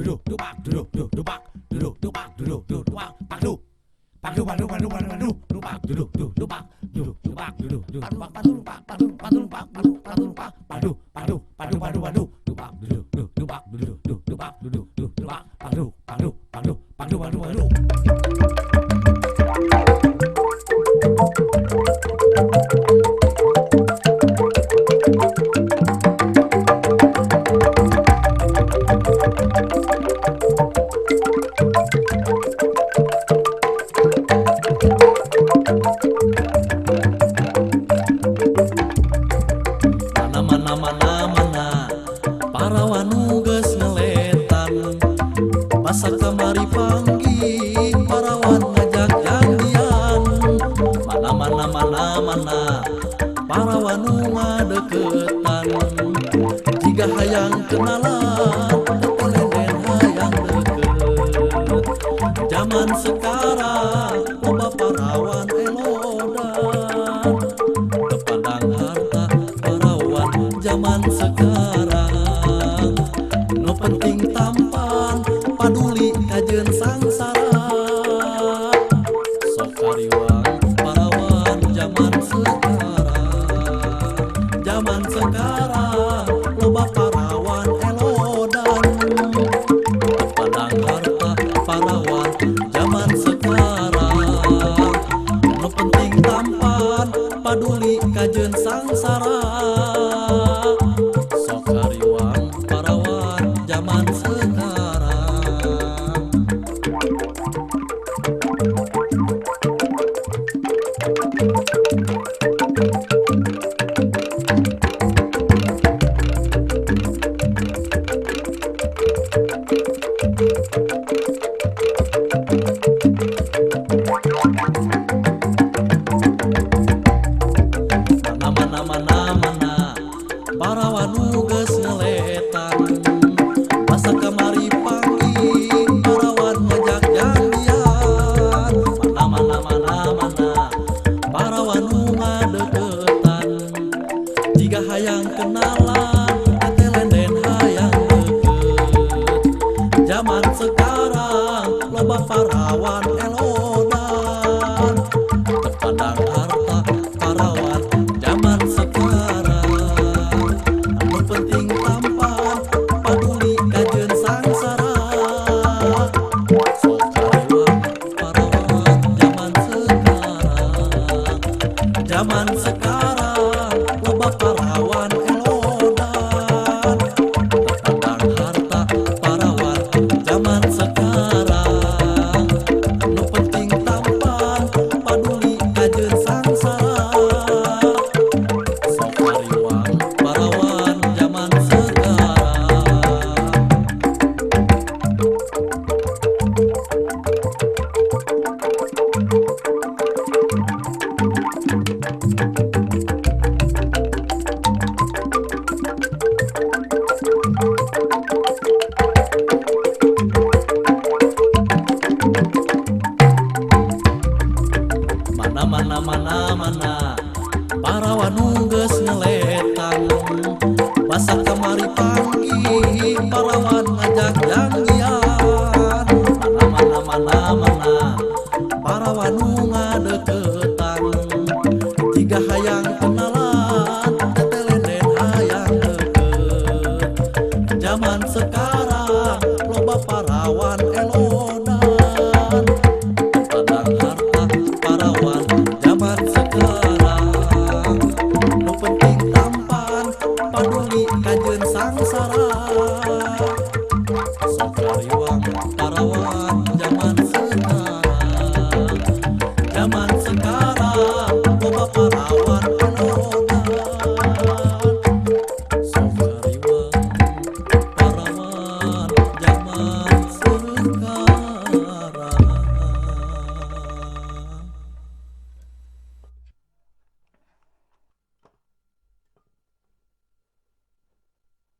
du du bak du du du bak du du bak du du du bak bak du bak du bak du bak du bak du du bak du du du bak du du bak du du bak bak du bak bak du bak du bak bak du bak du bak bak du bak du bak du bak du bak du du bak du du du bak du du du bak du du du bak bak du bak du bak du bak du bak du bak du. Mana mana mana mana parawan nu geus ngeletan, basa kamari panggih parawan ngajak janjian. Mana mana mana mana parawan nu ngadeukeutan, jiga hayang kenalan tetelenden hayang deukeut. Zaman sekarang loba parawan elodan, teu pandang harta parawan zaman sekarang. Nu penting tampan paduli kajeun sangsara, sok kariwang parawan zaman sekarang. Zaman sekarang loba parawan elodan, teu pandang harta parawan zaman sekarang. Nu penting tampan paduli kajeun sangsara, sok kariwang parawan zaman sekarang. Mana mana mana mana parawan nu geus ngeletan, basa kamari panggih parawan ngajak janjian. Mana mana mana mana parawan nu ngadeukeutan, jiga hayang kenalan tetelenden hayang deukeut. Zaman sekarang loba parawan elodan, teu pandang harta parawan zaman sekarang. Anu penting tampan paduli kajeun sangsara, sok kariwang parawan zaman sekarang. Zaman sekarang loba parawan elodan, teu pandang harta parawan zaman sekarang. Anu penting tampan paduli kajeun sangsara, sok kariwang parawan zaman sekarang. Mana mana mana mana parawan nu geus ngeletan, basa kamari panggih